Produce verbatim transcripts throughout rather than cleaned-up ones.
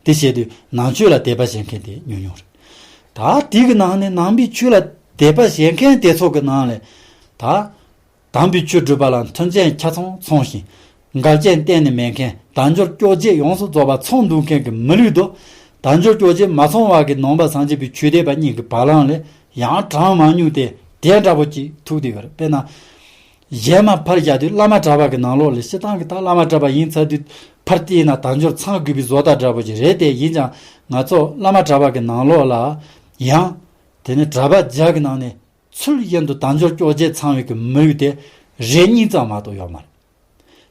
དེ་བྱས་དུས་ནང་ཆོས་ལ་དད་པ་བྱེད་མཁན་དེ་ཉུང་ཉུང་རེད། ད་དེ་གི་ནང་ནས་ནང་པའི་ཆོས་ལ་དད་པ་བྱེད་མཁན་དེ་ཚོ་གི་ནང་ལས་ད། དམ་པའི་ཆོས་སྒྲུབ་པ་ལ་མཐུན་རྐྱེན་ཆ་ཚང་ཚང་ཞིང་། འགལ་རྐྱེན་གཏན་ནས་མེད་མཁན་དལ་འབྱོར་སྐྱོ་བརྗེ་ཡོངས་སུ་རྫོགས་པ་ཚང་འདུག་མཁན་གྱི་མི་ལུས་དུ། དལ་འབྱོར་སྐྱོ་བརྗེ་མ་ཚང་བ་གི་ནང་པ་སངས་རྒྱས་པའི་ཆོས་དད་པ་གཉིས་ཀྱི་བར་ལམ་ལས་ཡང་གྲངས་མང་ཉུང་དེ་དེ་འདྲ་པོ་ཅིག་ཐུག་བསྡད་ཡོད་རེད། དཔེར་ན། གཞན་མ་ཕར་བཞག་དུས་བླ་མ་གྲྭ་པ་གི་ནང་ལོགས་ལ་སྤྱིར་བཏང་གི་ད་བླ་མ་གྲྭ་པ་ཡིན་ཚར་དུས་ཕར་བལྟས་ན་དལ་འབྱོར་ཚང་དགོས་པའི་བཟོ་ལྟ་འདྲ་པོ་ཅིག་རེད་དེ། ཡིན་ཀྱང་ང་ཚོ་བླ་མ་གྲྭ་པ་གི་ནང་ལོགས་ལ་ཡང་དེ་ནི་གྲྭ་པ་བརྒྱ་གི་ནང་ནས། ཚུལ་བཞིན་དུ་དལ་འབྱོར་སྐྱོ་བརྗེ་ཚང་བའི་གི་མི་ལུས་དེ་རེ་གཉིས་ཙམ་མ་གཏོགས་ཡོད་མ་རེད།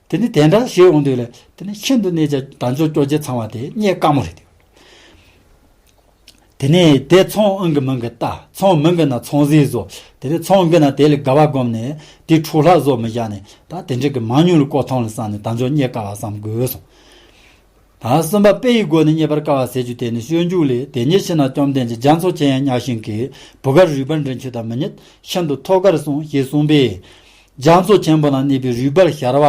དེ་ནི་དེ་འདྲ་ཞེས་འོང་དུས་ལ་དེ་ནི་ཤིན་ཏུ་ནས་ཀྱང་དལ་འབྱོར་སྐྱོ་བརྗེ་ཚང་བ་དེ་རྙེད་དཀའ་མོ་རེད། དེ་ནི་དེ་ཚང་ཨང་གི་མིང་གི་ལྟ་ཚང་མིང་གི་ན་ཚང་ཟིག་བཟོ། དེ་ནི་ཚང་གི་ན་དེ་ལས་དགའ་བ་སྒོམ་ནས་དེ་འཕྲོ་ལྷག་བཟོ་མི་བྱ་ནས་ད་དེ་འདྲ་གི་མང་ཉུང་ལ་བཀོད་ཐང་ལ་བསམ་ནས་དལ་འབྱོར་རྙེད་དཀའ་བ་བསམ་དགོས་སོང་། ད་གསུམ་པ་དཔེ་ཡི་སྒོ་ནས་རྙེད་པར་དཀའ་བ་ཟེར་རྒྱུ་དེ་ནི་སྤྱོད་འཇུག་ལས། དེ་ཉིད་ཕྱིར་ན་བཅོམ་ལྡན་གྱིས་རྒྱ་མཚོ་ཆེ་ཡང་གཉའ་ཤིང་གི། བུ་གར་རུས་སྦལ་མགྲིན་ཆུ་དང་མི་ཉིད་ཤིན་ཏུ་ཐོགས་དཀར་གསུངས་ཞེས་གསུངས་པས། རྒྱ་མཚོ་ཆེན་པོ་ན་གནས་པའི་རུས་སྦལ་ཞར་བ་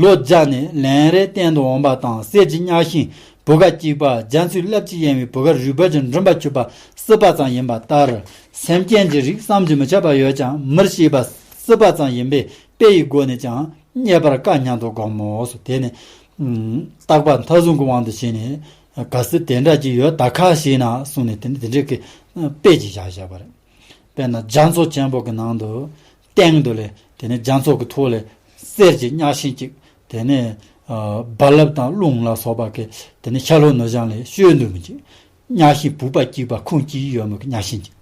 ལོ་བརྒྱ་ནས་ལན་རེ་བསྟན་དུ་འོང་བ་དང་། གསེར་གྱི་གཉའ་ཤིང་བུ་ག་གཅིག་པ་རྒྱ་མཚོའི་རླབས་ཀྱིས་གཡེང་བའི་བུ་གར་རུས་སྦལ་གྱི་མགྲིན་པ་འཁྱུད་པ་སྲིད་པ་ཙམ་ཡིན་པ་ལྟར། སེམས་ཅན་གྱི་རིགས་བསམ་གྱིས་མི་ཁྱབ་པ་ཡོད་ཀྱང་མིར་ཤེས་པ་སྲིད་པ་ཙམ་ཡིན་པས་དཔེ་ཡི་སྒོ་ནས་ཀྱང་། རྙེད་པར་དཀའ་སྙམ་དུ་དགོངས་མོ་སོ། དེ་ནི་བརྟག་པ་མཐའ་བཟུང་གི་དབང་དུ་བྱས་ནས་གལ་སྲིད་དེ་འདྲ་ཅིག་ཡོད་ད་ཁ་ཞེ་ན་གསུངས་ནས་དེ་ནི་དེ་འདྲའི་གི་དཔེ་ཅིག་བཞག་བཞག་པ་རེད། དཔེར་ན་རྒྱ་མཚོ་ཆེན་པོ་གི་ནང་དུ་སྟེང་དུ་ལས་དེ་ནི་རྒྱ་མཚོ་གི་ཐོག་ལས་གསེར་གྱི་གཉའ་ཤིང་ཅིག་དེ་ནི་རྦ་རླབས་དང་རླུང་ལ་སོགས་པ་གི་དེ་ནི་ཤ་ལོ་ནུ་ཞང་ལས་བཤོལ་འདུག་མི་ཅིག་གཉའ་ཤིང་བུ་ག་གཅིག་པ་ཁུངས་གཅིག་ཡོད་མི་གི་གཉའ་ཤིང་ཅིག་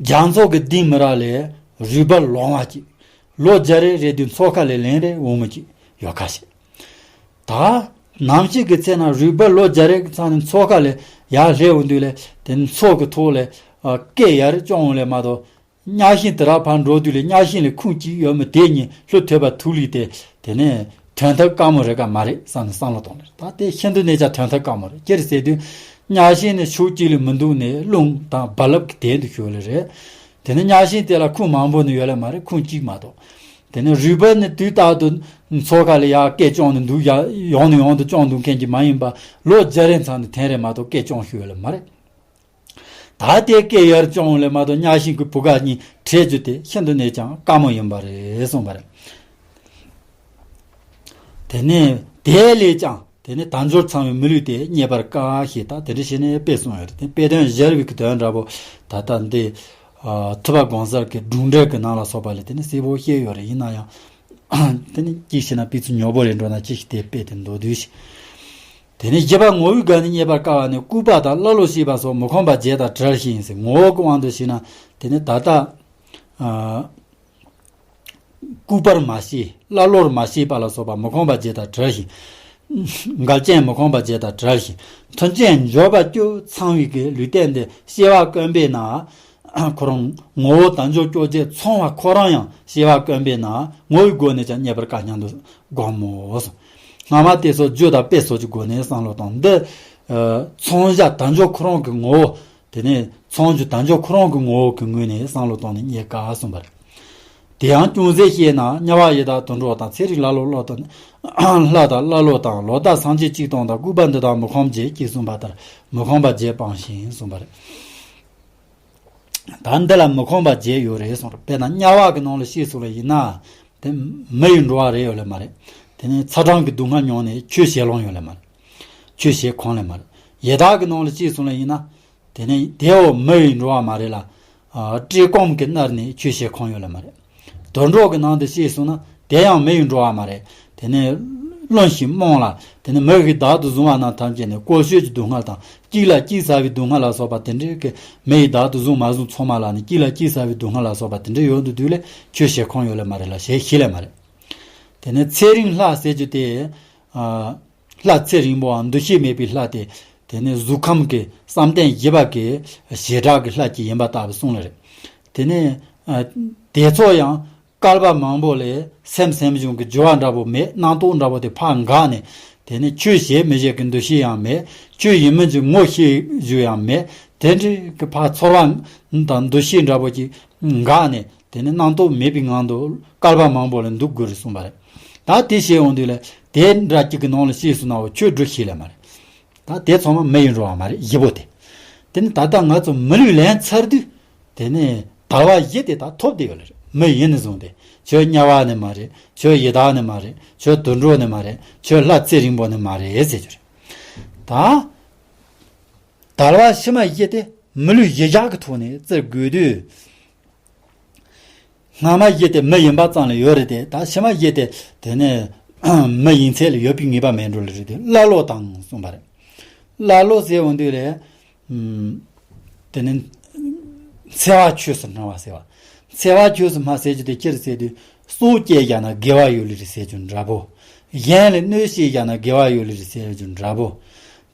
རྒྱ་མཚོ་གི་ལྡིང་མི་ར་ལས་རུས་སྦལ་ལོང་བ་ཅིག་ལོ་བརྒྱ་རེ་རེ་དུས་མཚོ་ཁ་ལས་ལན་རེ་འོང་མི་ཅིག་ཡོད་ཁ་ཤས། ད་ནམ་ཞིག་གི་ཚེ་ན་རུས་སྦལ་ལོ་བརྒྱ་རེ་གི་ཚང་ནས་མཚོ་ཁ་ལས་ཡར་ལྷེ་འོང་དུས་ལས་དེ་མཚོ་གི་ཐོག་ལས་སྐད་ཡར་ཅོང་འོང་ལས་མ་གཏོགས་གཉའ་ཤིང་དེ་ར་ཕར་འགྲོ་དུས་ལས་གཉའ་ཤིང་ལས་ཁུངས་གཅིག་ཡོད་མི་དེ་གཉིས་ལྷུ་ཐོད་པ་ཐུག་ལི་དེ་དེ་ནས་ཐོན་ཐབས་དཀའ་མོ་རེད་ག་མ་རེད་བསམ་ནས་བསམ་བློ་གཏོང་ལེ། ད་དེ་ཤིན་ཏུ་ནས་ཀྱང་ཐོན་ཐབས་དཀའ་མོ་རེད། ཅི་རེད་ཟེར་དུས་གཉའ་ཤིང་ནི་ཕྱོགས་གཅིག་ལས་མི་འདུག་ནས་རླུང་དང་རྦ་རླབས་ཀྱི་དལ་དུ་ཤོར་ལེ་རེད། དེ་ནས་གཉའ་ཤིང་དེ་ལ་ཁུངས་མང་པོ་ནི་ཡོད་ལེ་མ་རེད། ཁུངས་གཅིག་མ་གཏོགས། དེ་ནས་རུས་སྦལ་ནི་དུས་རྟག་ཏུ་མཚོ་ཁ་ལ་ཡར་སྐད་ཅོང་ནས་འདུག་ཡ་ཡོང་ནས་ཡོང་དུ་ཅོང་འདུག་མཁན་གྱི་མ་ཡིན་པ་ལོ་བརྒྱ་རེ་ཚང་ནས་ཐེངས་རེ་མ་གཏོགས་སྐད་ཅོང་ཤོར་ཡོད་ལེ་མ་རེད། ད་ལྟའི་སྐད་ཡར་ཅོང་ལས་མ་གཏོགས་གཉའ་ཤིང་གི་བུ་ག་གཉིས་འཕྲད་རྒྱུ་དེ་ཤིན་ཏུ་ནས་ཀྱང་དཀའ་མོ་ཡིན་པ་རེད་གསུངས་པ་རེད། དེ་ནས་དེ་ལས་ཀྱང་དེ་ནས་དལ་འབྱོར་ཚང་བའི་མི་ལུས་དེ་རྙེད་པར་དཀའ་ཞེས་ད་དེ་འདྲ་བྱས་ནས་དཔེ་གསུངས་ཡོད་རེད། དེ་དཔེ་དོན་སྦྱར་བའི་གི་དོན་འདྲ་པོ་ད་ལྟ་འདི་ཐུབ་པ་དགོངས་གསལ་གྱི་སྒྲུང་འགྲེལ་གྱི་ནང་ལ་སོགས་པ་ལས་དེ་ནས་གསལ་པོ་བཤད་ཡོད་རེད། ཡིན་ན་ཡང་དེ་ནས་ཅིག་བྱས་ན་དཔེ་ཚུལ་ཉོག་པོ་རེད་འགྲོ་ན་ཅིག་ཞིག་དེ་དཔེ་དེ་མདོར་བསྡུས་ཤིག་དེ་ནས་བཞི་པ་ངོ་བོའི་སྒོ་ནས་རྙེད་པར་དཀའ་བ་ནི་ལྐུགས་པ་དང་ཀླ་ཀློར་ཤེས་པ་སོགས་མི་ཁོམ་པ་བརྒྱད་དང་བྲལ་ཞིང་ཟེར། ངོ་བོ་གི་དབང་དུ་བྱས་ན་དེ་ནི་ད་ལྟ་ཨ་ལྐུགས་པར་མ་ཤེས་ཀླ་ཀློར་མ་ཤེས་པ་ལ་སོགས་པ་མི་ཁོམ་པ་བརྒྱད་དང་བྲལ་ཞིང་། འགལ་རྐྱེན་མི་ཁོམ་པ་བརྒྱད་དང་བྲལ་ཞིང་མཐུན་རྐྱེན་འབྱོར་པ་བཅུ་ཚང་བའི་གི་ལུས་རྟེན་འདི་སྐྱེ་བ་བསྐོན་པས་ན། ཁོ་རང་ངོ་བོ་དལ་འབྱོར་སྐྱོ་བརྗེ་ཚང་བ་ཁོ་རང་ཡང་སྐྱེ་བ་བསྐོན་པས་ན་ངོ་བོའི་སྒོ་ནས་ཀྱང་རྙེད་པར་དཀའ་སྙམ་དུ་དགོངས་མོ་གསུངས། སྔ་མ་དེ་ཚོ་རྒྱུ་དང་དཔེ་སོགས་ཀྱི་སྒོ་ནས་བསམ་བློ་བཏང་། འདི་ཚང་བཞག་དལ་འབྱོར་ཁོ་རང་གི་ངོ་བོ། དེ་ནས་ཚང་རྒྱུ་དལ་འབྱོར་ཁོ་རང་གི་ངོ་བོ་གི་ངོས་ནས་བསམ་བློ་བཏང་ནས་རྙེད་དཀའ་གསུངས་པ་རེད། དེ་ཡང་ཅུང་ཟད་བཤད་ན་དམྱལ་བ་ཡི་དྭགས་དུད་འགྲོ་དང་ཚེ་རིང་ཀླ་ཀློ་ཀློ་དང་ལྷ་དང་ཀླ་ཀློ་དང་ལོ་ཟླ་སངས་རྒྱས་གཅིག་སྟོང་དང་ལྐུགས་པ་འདི་དག་མི་ཁོམ་བརྒྱད་ཅེས་གསུངས་པ་ལྟར་མི་ཁོམ་པ་བརྒྱད་སྤངས་ཤིང་གསུངས་པ་རེད། ད་འདི་ལ་མི་ཁོམ་པ་བརྒྱད་ཡོད་རེད་གསུངས་རེད། དཔེར་ན་དམྱལ་བ་གི་ནང་ལ་བཤད་སོང་བ་ཡིན་ན། དེ་མི་ཡི་འགྲོ་བ་རེད་ཡོད་ལེ་མ་རེད། དེ་ནས་ཚ་གྲང་གི་སྡུག་བསྔལ་མྱོང་ནས་ཆོས་བྱེད་ལོང་ཡོད་ལེ་མ་རེད། ཆོས་བྱེད་ཁོམ་ལེ་མ་རེད། ཡི་དྭགས་ཀྱི་ནང་ལ་སྐྱེས་སོང་ལེ་ཡིན་ན། དེ་ནས་དེའོ་མི་ཡི་འགྲོ་བ་མ་རེད་ལ། བཀྲེས་སྐོམ་གྱིས་མནར་ནས་ཆོས་བྱེད་ཁོམ་ཡོད་ལེ་མ་རེད། དུད་འགྲོ་གི་ནང་དུ་སྐྱེས་སོང་ན་དེ་ཡང་མི་ཡི་འགྲོ་བ་མ་རེད། དེ་ནས་བླུན་ཞིང་རྨོངས་ལ་དེ་ནས་མི་ཡི་བདག་ཏུ་བཟུང་བ་རྣམས་ཐམས་ཅད་ནི་བཀོལ་སྤྱོད་ཀྱི་སྡུག་བསྔལ་དང་། སྐྱིད་ལ་སྐྱིད་ཟ་བའི་སྡུག་བསྔལ་ལ་སོགས་པ་དེ་འདྲའི་གི་མི་ཡི་བདག་ཏུ་བཟུང་མ་བཟུང་ཚང་མ་ལ་ནི་སྐྱིད་ལ་སྐྱིད་ཟ་བའི་སྡུག་བསྔལ་ལ་སོགས་པ་དེ་འདྲ་ཡོད་འདུག་དུས་ལས་ཆོས་བྱེད་ཁོམ་ཡོད་ལེ་མ་རེད་ལ་ཞེས་ཤེས་ལེ་མ་རེད། དེ་ནས་ཚེ་རིང་ལྷ་ཟེར་རྒྱུ་དེ། ལྷ་ཚེ་རིང་པོའམ་འདུ་ཤེས་མེད་པའི་ལྷ་དེ། དེ་ནས་གཟུགས་ཁམས་ཀྱི་བསམ་གཏན་བཞི་པ་གི་བྱེ་བྲག་གི་ལྷ་གཅིག་ཡིན་པ་ལྟ་བུ་གསུངས་ལེ་རེད། དེ་ནས་དེ་ཚོ་ཡང་བསྐལ་པ་མང་པོ་ལས་སེམས་སེམས་བྱུང་གི་འགྱུར་བ་འདྲ་པོ་མེད། རྣམ་རྟོག་འདྲ་པོ་དེ་ཕར་འགག་ནས། དེ་ནས་ཆོས་བྱེད་མི་བྱེད་ཀྱི་འདུ་ཤེས་ཡང་མེད། ཆོས་ཡིན་མིན་གྱི་ངོ་ཤེས་རྒྱུ་ཡང་མེད། དེ་འདྲའི་གི་ཕར་ཚོར་བ་དང་འདུ་ཤེས་འདྲ་པོ་ཅིག་འགག་ནས། དེ་ནས་རྣམ་རྟོག་མེད་པའི་ངང་དུ་བསྐལ་པ་མང་པོ་ལ་འདུག་དགོས་རེད་གསུངས་པ་རེད། ད་དེ་བྱས་འོང་དུས་ལ་དེ་འདྲ་གཅིག་གི་ནང་ལ་སྐྱེས་སོང་ན་འོ་ཆོས་སྒྲུབ་ཤེས་ལེ་མ་རེད། ད་དེ་ཚང་མ་མི་ཡིན་འགྲོ་བ་མ་རེད། བཞི་པོ་དེ། དེ་ནི་ད་ལྟ་ང་ཚོ་མི་ལུས་ལེན་ཚར་དུས། དེ་ནས་དལ་བ་བཞི་དེ་ད་ཐོབ་བསྡད་ཡོད་ལེ་རེད། མི་ཡིན་ནས་བཟུང་སྟེ། ཁྱོད་དམྱལ་བ་ནི་མ་རེད། ཁྱོད་ཡི་དྭགས་ནི་མ་རེད། ཁྱོད་དུད་འགྲོ་ནི་མ་རེད། ཁྱོད་ལྷ་ཚེ་རིང་པོ་ནི་མ་རེད་ཟེར་རྒྱུ་རེད། ད། དལ་བ་ཕྱི་མ་བཞི་དེ་མི་ལུས་གཞི་བཞག་གི་ཐོག་ནས་བརྩི་དགོས་དུས། སྔ་མ་བཞི་དེ་མི་ཡིན་པ་ཙམ་ལ་ཡོད་རེད་དེ། ད་ཕྱི་མ་བཞི་དེ་དེ་ནས་མི་ཡིན་ཚད་ལ་ཡོད་པའི་ངེས་པ་མེད་འགྲོ་ལེ་རེད་དེ། ཀླ་ཀློ་དང་གསུངས་པ་རེད། ཀླ་ཀློ་ཟེར་འོང་དུས་ལས། ཨམ། དེ་ནི་འཚེ་བ་ཆོས་སུ་སྨྲ་བ་ཟེར་བ། འཚེ་བ་ཆོས་སུ་སྨྲ་ཟེར་རྒྱུ་དེ་ཅི་རེད་ཟེར་དུས། སྲོག་བཅད་བཞག་ན་དགེ་བ་ཡོད་ལེ་རེད་ཟེར་རྒྱུ་འདྲ་པོ། གཞན་ལ་གནོད་བྱས་བཞག་ན་དགེ་བ་ཡོད་ལེ་རེད་ཟེར་རྒྱུ་འདྲ་པོ།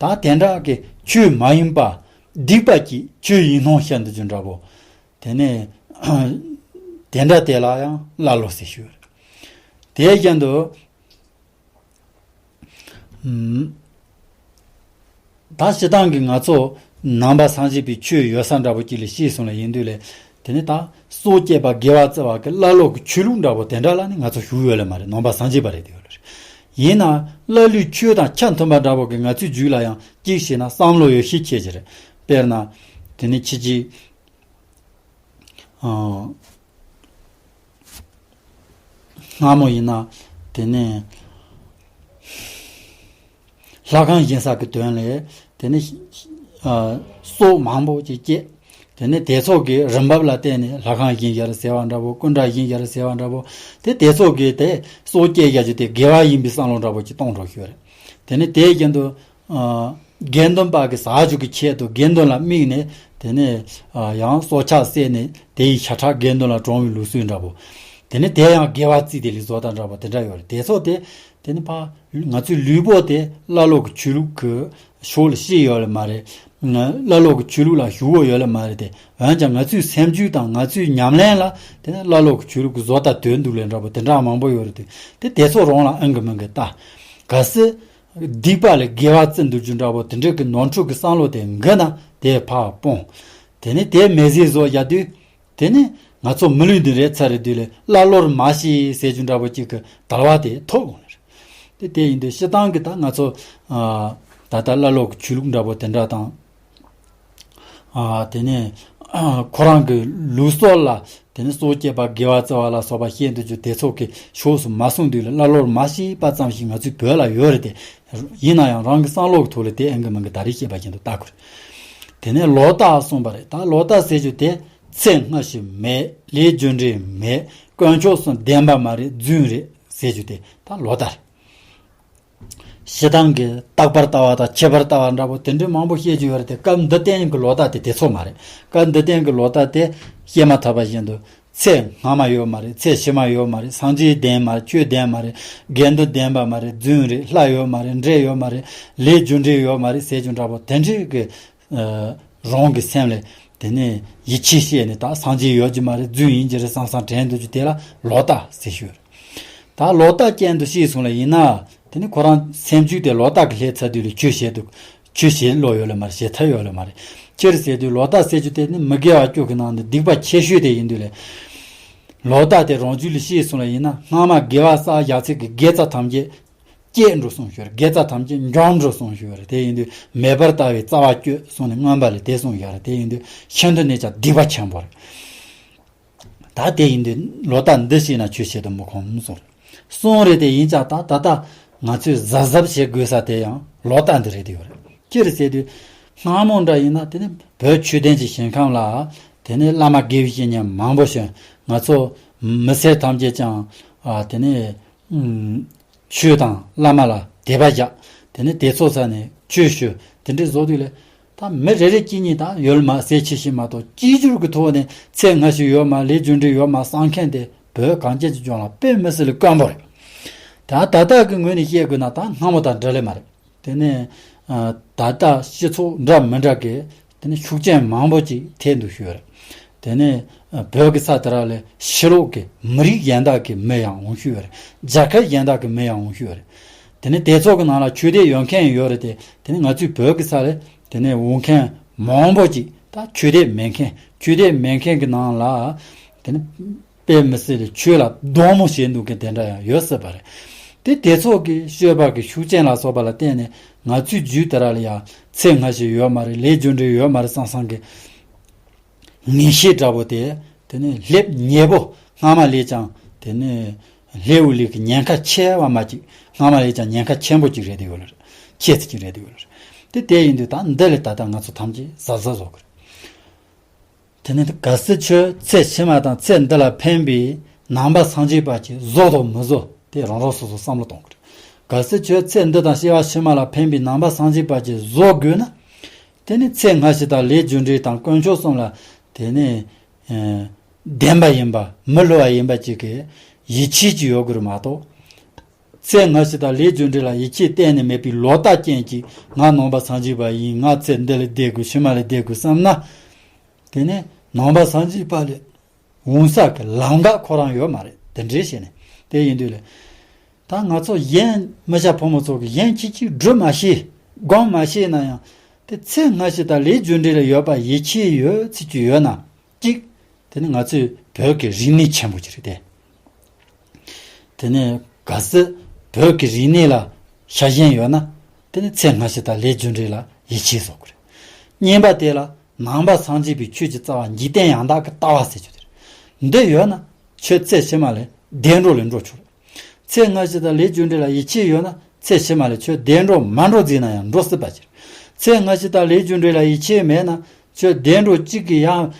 ད་དེ་འདྲ་གི་ཆོས་མ་ཡིན་པ། སྡིག་པ་གྱིས་ཆོས་ཡིན་སྣང་བཤད་འདུག་རྒྱུ་འདྲ་པོ། དེ་ནས་དེ་འདྲ་དེ་ལ་ཡང་ཀླ་ཀློ་ཟེར་ཞུ། དེ་བཞིན་དུ། ཨམ། ད་སྤྱིར་བཏང་གི་ང་ཚོ་ནང་པ་སངས་རྒྱས་པའི་ཆོས་ཡོད་ས་འདྲ་པོ་ཅིག་ལ་ཤེས་སོང་ལ་ཡིན་དུས་ལས། དེ་ནི་ད་སྲོག་བཅད་པ་དགེ་བ་བརྩི་བ་གི་ཀླ་ཀློ་གི་ཆོས་ལུགས་འདྲ་པོ་དེ་འདྲ་ལ་ནི་ང་ཚོ་ཞུགས་ཡོད་ལེ་མ་རེད། ནང་པ་སངས་རྒྱས་པ་རེད་དེ་ཡོད་ལེ་རེད། ཡིན་ན་ཀླ་ཀློའི་ཆོས་དང་ཆ་མཐུན་པ་འདྲ་པོ་གི་ང་ཚོའི་རྒྱུད་ལ་ཡང་གཅིག་བྱས་ན་བསམ་བློ་ཡོད་ཤས་ཆེ་ཆེ་རེད། དཔེར་ན། དེ་ནི་ཕྱི་རྒྱལ། ཨ། སྔ་མོ་ཡིན་ན། དེ་ནས་ལྷ་ཁང་བཞེངས་ས་གི་དོན་ལས། དེ་ནས་ཨ། སྲོག་མང་པོ་ཅིག་བཅད། དེ་ནས་དེ་ཚོ་གི་རིན་འབབ་ལ་བརྟེན་ནས་ལྷ་ཁང་བཞེངས་ཡ་རེད་ཟེར་བ་འདྲ་པོ། སྐུ་འདྲ་བཞེངས་ཡ་རེད་ཟེར་བ་འདྲ་པོ། དེ་དེ་ཚོ་གི་དེ་སྲོག་བཅད་ཡ་ཅིག་དེ་དགེ་བ་ཡིན་པའི་བསམ་བློ་འདྲ་པོ་ཅིག་གཏོང་འགྲོ་ཤོད་རེད། དེ་ནས་དེ་བཞིན་དུ། ཨ། དགེ་འདུན་པ་གི་ཟ་རྒྱུ་གི་ཆེད་དུ་དགེ་འདུན་ལ་དམིགས་ནས། དེ་ནས་ཨ། ཡང་སྲོག་ཆགས་བསད་ནས་དེ་ཡི་ཤ་ཁྲག་དགེ་འདུན་ལ་དྲངས་པའི་ལུགས་སྲོལ་འདྲ་པོ། དེ་ནས་དེ་ཡང་དགེ་བ་བརྩིས་ཏེ་ལུས་སྲོག་དང་འདྲ་པོ་དེ་འདྲ་ཡོད་རེད། དེ་ཚོ་དེ་དེ་ནི་ཕ་ང་ཚོའི་ལུས་པོ་དེ་ཀླ་ཀློ་གི་ཆོས་ལུགས་ཀྱི་ཕྱོགས་ལ་ཤེས་ཡོད་ལེ་མ་རེད། ཀླ་ཀློ་གི་ཆོས་ལུགས་ལ་ཞུགས་ཡོད་ལེ་མ་རེད་དེ། འོན་ཀྱང་ང་ཚོའི་སེམས་རྒྱུད་དང་ང་ཚོའི་ཉམས་ལེན་ལ་དེ་ནི་ཀླ་ཀློ་གི་ཆོས་ལུགས་ཀྱི་བཟོ་ལྟ་དོད་འདུག་ལེ་འདྲ་པོ་དེ་འདྲ་མང་པོ་ཡོད་རེད་དེ། དེ་དེ་ཚོ་རང་ལ་ཨང་གི་མིང་གི་ལྟ། གལ་སྲིད། སྡིག་པ་ལས་དགེ་བ་བརྩི་འདུག་རྒྱུ་འདྲ་པོ་དེ་འདྲ་གི་ནོར་འཁྲུལ་གྱི་བསམ་བློ་དེ་འགོས་ན་དེ་ཕར་སྤོང་། དེ་ནས་དེ་མེད་བཟོ་བཟོ་བཞག་དུས། དེ་ནས་ང་ཚོ་མི་ལུས་འདི་རེད་ཚར་རེད་དུས་ལས་ཀླ་ཀློར་མ་ཤེས་ཟེར་རྒྱུ་འདྲ་པོ་གཅིག་གི་དལ་བ་དེ་ཐོབ་འོང་ལེ་རེད། དེ་དེ་ཡིན་དུས་སྤྱིར་བཏང་གི་ད་ང་ཚོ་ཨ། ད་ལྟ་ཀླ་ཀློ་གི་ཆོས་ལུགས་འདྲ་པོ་དེ་འདྲ་དང་། ཨ། དེ་ནས་ཨ། ཁོ་རང་གི་ལུགས་སྲོལ་ལ་དེ་ནས་སྲོག་བཅད་པ་དགེ་བ་བརྩི་བ་ལ་སོགས་པ་བཤད་འདུག་རྒྱུ་དེ་ཚོ་གི་ཕྱོགས་སུ་མ་སོང་དུས་ལ་ཀླ་ཀློར་མ་ཤེས་པ་ཙམ་ཞིག་ང་ཚོའི་བོད་ལ་ཡོད་རེད་དེ། ཡིན་ན་ཡང་རང་གི་བསམ་བློ་གི་ཐོག་ལ་དེ་ཨང་གི་མིང་གི་ད་རེས་བཤད་པ་བཞིན་དུ་ལྟ་དགོས་རེད། དེ་ནས་ལོག་ལྟ་གསུངས་པ་རེད། ད་ལོག་ལྟ་ཟེར་རྒྱུ་དེ་ཚེ་སྔ་ཕྱི་མེད། ལས་རྒྱུ་འབྲས་མེད། དཀོན་མཆོག་གསུམ་བདེན་པ་མ་རེད། རྫུན་རེད་ཟེར་རྒྱུ་དེ་ད་ལོག་ལྟ་རེད། སྤྱིར་བཏང་གི་རྟག་པར་ལྟ་བ་དང་ཁྱད་པར་ལྟ་བ་འདྲ་པོ་དེ་འདྲའི་མང་པོ་བཤད་རྒྱུ་ཡོད་རེད་དེ། སྐབས་འདི་སྟེང་གི་ལོག་ལྟ་དེ་དེ་ཚོ་མ་རེད། སྐབས་འདི་སྟེང་གི་ལོག་ལྟ་དེ་བཤད་མ་ཐུབ་པ་བཞིན་དུ་ཚེ་སྔ་མ་ཡོད་མ་རེད། ཚེ་ཕྱི་མ་ཡོད་མ་རེད། སངས་རྒྱས་བདེན་མ་རེད། ཆོས་བདེན་མ་རེད། དགེ་འདུན་བདེན་པ་མ་རེད། རྫུན་རེད། ལྷ་ཡོད་མ་རེད། འདྲེ་ཡོད་མ་རེད། ལས་རྒྱུ་འབྲས་ཡོད་མ་རེད་ཟེར་རྒྱུ་འདྲ་པོ་དེ་འདྲའི་གི་ཨ། རང་གི་སེམས་ལ་དེ་ནས་ཡིད་ཆེས་བྱས་ནས་ད་སངས་རྒྱས་ཡོད་ཀྱི་མ་རེད། རྫུན་ཡིན་གྱི་རེད་བསམ་བསམ་དྲན་འདུག་རྒྱུ་དེ་ལ་ལོག་ལྟ་ཟེར་ཞུ། ད་ལོག་ལྟ་ཅན་དུ་ཤེས་སོང་ལ་ཡིན་ན། དེ་ནི་ཁོ་རང་སེམས་རྒྱུད་དེ་ལོག་ལྟ་གི་ལྷད་ཚར་དུས་ལ་ཆོས་བྱེད་འདུག་ཆོས་བྱེད་ལོ་ཡོད་ལ་མ་རེད། བྱེད་ཐབས་ཡོད་ལ་མ་རེད། ཅི་རེད་ཟེར་དུས་ལོག་ལྟ་ཟེར་རྒྱུ་དེ་ནི་མི་དགེ་བ་བཅུ་གི་ནང་ནས་སྡིག་པ་ཆེ་ཤོས་དེ་ཡིན་དུས་ལ། ལོག་ལྟ་དེ་རང་རྒྱུད་ལ་ཤེས་སོང་ལ་ཡིན་ན། སྔ་མ་དགེ་བ་བསགས་བཞག་ཚད་ཀྱི་དགེ་རྩ་ཐམས་ཅད་བཅད་འགྲོ་གསུངས་ཞུ་རེད། དགེ་རྩ་ཐམས་ཅད་འཇོམས་འགྲོ་གསུངས་ཞུ་རེད། དེ་ཡིན་དུས་མེ་འབར་ལྟ་བུའི་རྩ་བ་གཅོད་གསུངས་ནས་མངོན་པ་ལས་དེ་གསུངས་ཞུ་རེད། དེ་ཡིན་དུས་ཤིན་ཏུ་ནས་ཀྱང་སྡིག་པ་ཆེན་པོ་རེད། ད་དེ་ཡིན་དུས་ལོག་ལྟ་འདི་ཤེས་ན་ཆོས་བྱེད་དུ་མི་ཁོམ་གསུངས་རེད། གསུངས་རེད། དེ་ཡིན་ཀྱང་ད་ད་ལྟ་ང་ཚོས་གཟབ་གཟབ་བྱེད་དགོས་ས་དེ་ཡང་ལོག་ལྟ་འདི་རེད་དེ་ཡོད་རེད། ཅི་རེད་ཟེར་དུས་སྔ་མོ་འདྲ་ཡིན་ན་དེ་ནི་བོད་ཆོས་ལྡན་གྱི་ཞིང་ཁམས་ལ་དེ་ནི་བླ་མ་དགེ་བའི་བཤེས་གཉེན་མང་པོ་བྱོན། ང་ཚོ་མི་སེར་ཐམས་ཅད་ཀྱང་ཨ་དེ་ནི་ཨུམ། ཆོས་དང་བླ་མ་ལ་དད་པ་བཞག་དེ་ནས་དེ་ཚོ་ས་ནས་ཆོས་ཞུ། དེ་འདྲའི་བཟོ་དུས་ལས། ད་མི་རེ་རེ་གཅིག་གཉིས་དང་ཡོད་མ་ཟད་ཆེ་ཤོས་མ་གཏོགས་གཅིག་གྱུར་གྱི་ཐོག་ནས་ཚེ་སྔ་ཕྱི་ཡོད་མ་ལས་རྒྱུ་འབྲས་ཡོད་མ་བསམ་མཁན་དེ་བོད་གངས་ཅན་གྱི་ལྗོངས་ལ་དཔེ་མི་སྲིད་ལ་དཀོན་པོ་རེད། ད་ད་ལྟ་གི་ངོས་ནས་བཤད་དགོས་ན་ད་སྔ་མོ་དང་འདྲ་ལེ་མ་རེད། དེ་ནས་ད་ལྟ་སྤྱི་ཚོགས་འདྲ་མི་འདྲ་གི་དེ་ནས་ཤུགས་རྐྱེན་མང་པོ་ཅིག་ཐེབས་འདུག་ཞུ་ཡོད་རེད། དེ་ནས་བོད་ཀྱི་ས་དེ་ར་ལས་ཕྱི་ལོགས་ཀྱི་མི་རིགས་གཞན་དག་གི་མི་ཡང་འོང་ཤུགས་ཡོད་རེད། རྒྱལ་ཁབ་གཞན་དག་གི་མི་ཡང་འོང་ཤུགས་ཡོད་རེད། དེ་ནས་དེ་ཚོ་གི་ནང་ལ་ཆོས་དད་ཡོད་མཁན་ཡོད་རེད་དེ། དེ་ནས་ང་ཚོའི་བོད་ཀྱི་ས་ལ་དེ་ནས་འོང་མཁན་མང་པོ་ཅིག་ད་ཆོས་དད་མེད་མཁན། ཆོས་དད་མེད་མཁན་གྱི་ནང་ལ་དེ་ནས་དཔེ་མི་སྲིད་ལ་ཆོས་ལ་སྡང་མོ་བྱེད་འདུག་མཁན་དེ་འདྲ་ཡང་ཡོད་སྲིད་པ་རེད། དེ་དེ་ཚོ་གི་སྤྱོད་པ་གི་ཤུགས་རྐྱེན་ལ་སོགས་པ་ལ་བརྟེན་ནས་ ང་ཚོའི་རྒྱུད་དེ་ར་ལ་ཡང་ཚེ་སྔ་ཕྱི་ཡོད་མ་རེད། ལས་རྒྱུ་འབྲས་ཡོད་མ་རེད་བསམ་བསམ་གི་ངེས་ཤེས་འདྲ་པོ་དེ། དེ་ནས་སླེབས་ཉེ་པོ་སྔ་མ་ལས་ཀྱང་དེ་ནས་སླེབས་འོ་ལས་ཀྱི་ཉེན་ཁ་ཆེ་བ་མ་གཅིག་སྔ་མ་ལས་ཀྱང་ཉེན་ཁ་ཆེན་པོ་གཅིག་རེད་དེ་ཡོད་ལ་རེད། ཆེ་ཚིག་གཅིག་རེད་དེ་ཡོད་ལ་རེད། དེ་དེ་ཡིན་དུས་ད་འདི་ལས་ད་ལྟ་ང་ཚོ་ཐམས་ཅད་གཟབ་གཟབ་བཟོ་དགོས་རེད། དེ་ནས་གལ་སྲིད་ཁྱོད་ཚེ་ཕྱི་མ་དང་ཚེ་འདི་ལ་ཕན་པའི་ནང་པ་སངས་རྒྱས་པ་ཅིག་བཟོ་དང་མི་བཟོ་དེ་རང་རང་སོ་སོ་བསམ་བློ་གཏོང་དགོས། གལ་སྲིད་ཁྱོད་ཚེ་འདི་དང་སྐྱེ་བ་ཕྱི་མ་ལ་ཕན་པའི་ནང་པ་སངས་རྒྱས་པ་ཅིག་བཟོ་དགོས་ན། དེ་ནི་ཚེ་སྔ་ཕྱི་དང་ལས་རྒྱུ་འབྲས་དང་དཀོན་མཆོག་གསུམ་ལ་དེ་ནི་ཨ་བདེན་པ་ཡིན་པ་མི་བསླུ་བ་ཡིན་པ་ཅིག་གི་ཡིད་ཆེས་ཅིག་ཡོད་དགོས་རེད་མ་གཏོགས། ཚེ་སྔ་ཕྱི་དང་ལས་རྒྱུ་འབྲས་ལ་ཡིད་ཆེས་གཏན་ནས་མེད་པའི་ལོག་ལྟ་ཅན་གྱིས་ང་ནང་པ་སངས་རྒྱས་པ་ཡིན། ང་ཚེ་འདི་ལ་བསྡད་དགོས། ཕྱི་མ་ལ་བསྡད་དགོས་བསམ་ན། དེ་ནས་ནང་པ་སངས་རྒྱས་པ་ལས་འོང་ས་གི་ལམ་ཁ་ཁོ་རང་ཡོད་མ་རེད། དེ་འདྲའི་བྱས་ནས་དེ་ཡིན་དུས་ལས། ད་ང་ཚོ་གཞན་མི་སྐྱ་ཕོ་མོ་ཚོ་གི་གཞན་གཅིག་གཅིག་སྒྲུབ་མ་ཤེས་སྒོམ་མ་ཤེས་ན་ཡང་། དེ་ཚེ་སྔ་ཕྱི་དང་ལས་རྒྱུ་འབྲས་ལ་ཡོད་པ་ཡིད་ཆེས་ཡོད་ཚིག་གཅིག་ཡོད་ན་གཅིག་དེ་ནི་ང་ཚོའི་བོད་ཀྱི་རིག་གནས་ཆེན་པོ་ཅིག་རེད་དེ། དེ་ནས་གལ་སྲིད་བོད་ཀྱི་རིག་གནས་ལ་ཤ་ཞེན་ཡོད་ན། དེ་ནི་ཚེ་སྔ་ཕྱི་དང་ལས་རྒྱུ་འབྲས་ལ་ཡིད་ཆེས་བཟོ་དགོས་རེད། གཉིས་པ་དེ་ལ་ནང་པ་སངས་རྒྱས་པའི་ཆོས་ཀྱི་རྩ་བ་འཇིག་རྟེན་ཡང་དག་གི་ལྟ་བ་ཟེར་རྒྱུ་དེ་རེད། འདི་ཡོད་ན་ཁྱོད་ཚེ་ཕྱི་མ་ལ་བདེ་འགྲོ་ལ་འགྲོ་ཆོག་རེད། ཚེ་སྔ་ཕྱི་དང་ལས་རྒྱུ་འབྲས་ལ་ཡིད་ཆེས་ཡོད་ན་ཚེ་ཕྱི་མ་ལ་ཁྱོད་བདེ་འགྲོ་མ་འགྲོ་འཛིན་ན་ཡང་འགྲོ་སྲིད་པ་ཅིག་ཚེ་སྔ་ཕྱི་དང་ལས་རྒྱུ་འབྲས་ལ་ཡིད་ཆེས་མེད་ན་ཁྱོད་བདེ་འགྲོ་གཅིག་གི་ཡང་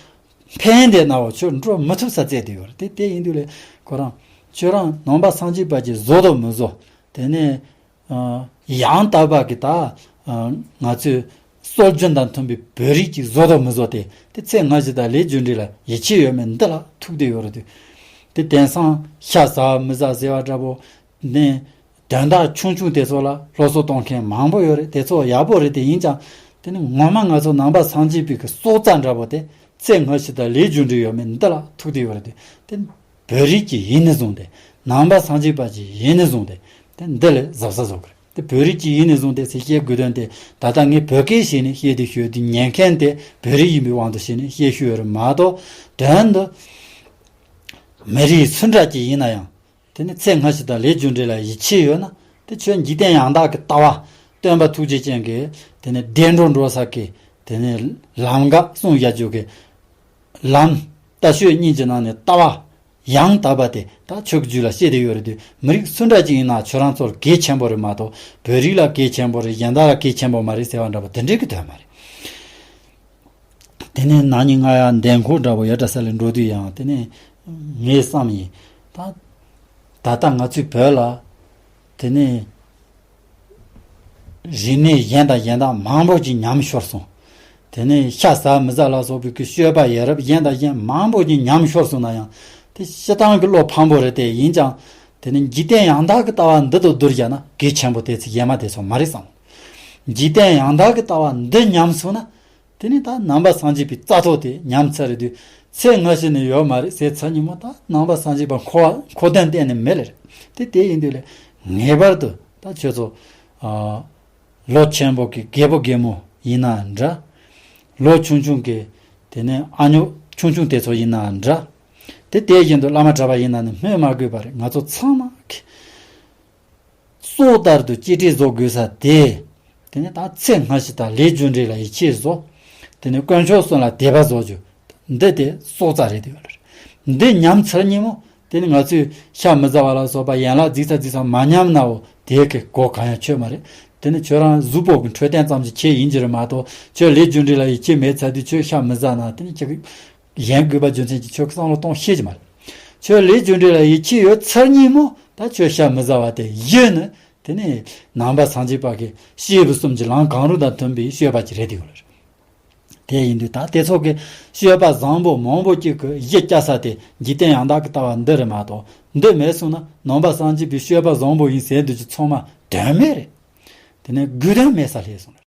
ཕན་བདེ་ན་འོ་ཁྱོད་འགྲོ་མི་ཐུབ་ས་བཙལ་དུ་ཡོད་རེད། དེ་དེ་ཡིན་དུས་ལས་ཁོ་རང་ཁྱོད་རང་ནང་པ་སངས་རྒྱས་པ་ཅིག་བཟོ་དང་མི་བཟོ། དེ་ནས་ཡང་དག་པ་གི་ད་ང་ཚོའི་སྲོལ་རྒྱུན་དང་མཐུན་པའི་བོད་རིགས་ཅིག་བཟོ་དང་མི་བཟོ་དེ་དེ་ཚེ་སྔ་ཕྱི་དང་ལས་རྒྱུ་འབྲས་ལ་ཡིད་ཆེས་ཡོད་མེད་འདི་ལ་ཐུག་བསྡད་ཡོད་རེད་དེ། དེ་དེང་སང་ཤ་ཟ་མི་ཟ་ཟེར་བ་འདྲ་པོ་ནས། དོན་དག་ཆུང་ཆུང་དེ་ཚོ་ལ་སློབ་གསོ་གཏོང་མཁན་མང་པོ་ཡོད་རེད། དེ་ཚོ་ཡག་པོ་རེད་དེ་ཡིན་ཀྱང་། དེ་ནི་ངོ་མ་ང་ཚོ་ནང་པ་སངས་རྒྱས་པའི་གི་སྲོག་རྩ་འདྲ་པོ་དེ་ཚེ་སྔ་ཕྱི་དང་ལས་རྒྱུ་འབྲས་ཡོད་མེད་འདི་ལ་ཐུག་བསྡད་ཡོད་རེད་དེ། དེ་བོད་རིགས་ཀྱི་ཡིན་ནི་བཟུང་སྟེ་ནང་པ་སངས་རྒྱས་པ་ཅིག་ཡིན་ནི་བཟུང་སྟེ་དེ་འདི་ལས་གཟབ་གཟབ་བཟོ་དགོས་རེད། དེ་བོད་རིགས་ཀྱི་ཡིན་ནི་བཟུང་སྟེ་ཟེར་བཤད་དགོས་དོན་དེ་ད་ལྟ་ངས་བོད་སྐད་བཤད་ནས་བཤད་དེ་ཤོད་དུས་ཉན་མཁན་དེ་བོད་རིགས་ཡིན་པའི་དབང་དུ་བྱས་ནས་བཤད་ཤོད་ཡོད་རེད་མ་གཏོགས། དོན་དུ་མི་རིགས་སུ་འདྲ་ཅིག་ཡིན་ན་ཡང་། དེ་ནི་ཚེ་སྔ་ཕྱི་དང་ལས་རྒྱུ་འབྲས་ལ་ཡིད་ཆེས་ཡོད་ན། དེ་ཁྱོད་འཇིག་རྟེན་ཡང་དག་གི་ལྟ་བ་སྟོན་པ་ཐུགས་རྗེ་ཅན་གྱིས་དེ་ནི་བདེ་འགྲོ་འགྲོ་ས་གི་དེ་ནི་ལམ་འགག་གསུངས་བཞག་རྒྱུ་གི་ལམ་ལྟ་སྤྱོད་གཉིས་ཀྱི་ནང་ནས་ལྟ་བ་ཡང་དག་པ་དེ་ད་ཁྱོད་ཀྱི་རྒྱུད་ལ་སྐྱེས་བསྡད་ཡོད་རེད་དུས་མི་རིགས་སུ་འདྲ་ཅིག་ཡིན་ན་ཁྱོད་རང་ཚོར་གལ་ཆེན་པོ་རེད་མ་གཏོགས་བོད་རིགས་ལ་གལ་ཆེན་པོ་རེད་གཞན་དག་ལ་གལ་ཆེན་པོ་མ་རེད་ཟེར་བ་འདྲ་པོ་དེ་འདྲའི་གི་དོན་མ་རེད། དེ་ནས་ན་ནིང་ང་ཡང་འདན་ཁོག་འདྲ་པོ་ཡ་བཀྲ་ས་ལ་འགྲོ་དུས་ཡང་དེ་ནས་ངའི་བསམ་ཡིན། ད་ད་ལྟ་ང་ཚོའི་བོད་ལ་དེ་ནས་རིག་གནས་གཞན་དང་གཞན་དག་མང་པོ་ཅིག་ཉམས་ཤོར་སོང་། དེ་ནས་ཤ་ཟ་མི་ཟ་ལ་སོགས་པའི་གི་སྤྱོད་པ་ཡ་རབས་གཞན་དང་གཞན་མང་པོ་ཅིག་ཉམས་ཤོར་སོང་ན་ཡང་དེ་སྤྱིར་བཏང་གི་བློ་ཕམ་པོ་རེད་དེ་ཡིན་ཀྱང་། དེ་ནས་འཇིག་རྟེན་ཡང་དག་གི་ལྟ་བ་འདི་དང་བསྡུར་བྱས་ན་གལ་ཆེན་པོ་དེ་ཚོ་གཞན་མ་དེ་ཚོ་མ་རེད་བསམ། འཇིག་རྟེན་ཡང་དག་གི་ལྟ་བ་འདི་ཉམས་སོང་ན། དེ་ནི་ད་ནང་པ་སངས་རྒྱས་པའི་རྩ་ཐོག་དེ་ཉམས་ཚར་རེད་དུས་ཚེ་སྔ་ཕྱི་ནས་ཡོད་མ་རེད་ཟེར་ཚར་ཉིན་མོ་ད་ནང་པ་སངས་རྒྱས་པ་འཁོར་བ་འཁོར་དོན་གཏན་ནས་མེད་ལེ་རེད། དེ་དེ་ཡིན་དུས་ལས་ངེས་པར་དུ་ད་ཁྱོད་ཚོ་ཨ་ལོ་ཆེན་པོ་གི་རྒད་པོ་རྒད་མོ་ཡིན་ན་འདྲ། ལོ་ཆུང་ཆུང་གི་དེ་ནས་ཨ་ཉོ་ཆུང་ཆུང་དེ་ཚོ་ཡིན་ན་འདྲ། དེ་དེ་བཞིན་དུ་བླ་མ་གྲྭ་པ་ཡིན་ན་ནི་སྨོས་མ་དགོས་པ་རེད། ང་ཚོ་ཚང་མ་གི་སྲོག་ལྟར་དུ་གཅེས་སྤྲས་བཟོ་དགོས་ས་དེ། དེ་ནི་ད་ཚེ་སྔ་ཕྱི་དང་ལས་རྒྱུ་འབྲས་ལ་ཡིད་ཆེས་བཟོ། དེ་ནི་དཀོན་མཆོག་གསུམ་ལ་དད་པ་བཟོ་རྒྱུ། འདི་དེ་སྲོག་རྩ་རེད་དེ་ཡོད་རེད། འདི་ཉམས་ཚར་ཉིན་མོ་དེ་ནི་ང་ཚོས་ཤ་མི་ཟ་བ་ལ་སོགས་པ་ཡན་ལག་རྫིག་ཚ་རྫིག་ཚ་མ་ཉམས་ནའོ་དེ་གི་གོ་གང་ཡང་ཆོད་མ་རེད། དེ་ནི་ཁྱོད་རང་གཟུགས་པོ་གི་འཕྲོད་བསྟེན་ཙམ་གྱི་ཆེད་ཡིན་གྱི་རེད་མ་གཏོགས་ཁྱོད་ལས་རྒྱུ་འབྲས་ལ་ཡིད་ཆེས་མེད་ཚར་དུས་ཁྱོད་ཤ་མི་ཟ་ན་དེ་ནི་ཁྱེད་གཞན་དགོས་པ་རྒྱུ་མཚན་གྱིས་ཁྱོད་ཀྱི་བསམ་བློ་གཏོང་ཤེས་ཀྱི་མ་རེད། ཁྱོད་ལས་རྒྱུ་འབྲས་ལ་ཡིད་ཆེས་ཡོད་ཚར་ཉིན་མོ་ད་ཁྱོད་ཤ་མི་ཟ་བ་དེ་གཞི་ནི་དེ་ནི་ནང་པ་སངས་རྒྱས་པ་གི་སྐྱེས་བུ་གསུམ་གྱི་ལམ་གང་རུང་དང་མཐུན་པའི་སྤྱོད་པ་ཅིག་རེད་དེ་ཡོད་རེད། དེ་ཡིན་དུས་ད་དེ་ཚོ་གི་སྤྱོད་པ་བཟང་པོ་མང་པོ་ཅིག་གི་གཞི་བཅའ་ས་དེ་འཇིག་རྟེན་ཡང་དག་གི་ལྟ་བ་འདི་རེད་མ་གཏོགས་འདི་མེད་སོང་ན་ནང་པ་སངས་རྒྱས་པའི་སྤྱོད་པ་བཟང་པོ་ཡིན་ཟེར་འདུག་ཅིག་ཚང་མ་དོན་མེད་རེད། དེ་ནི་དགོས་དོན་མེད་ས་སླེབས་སོང་།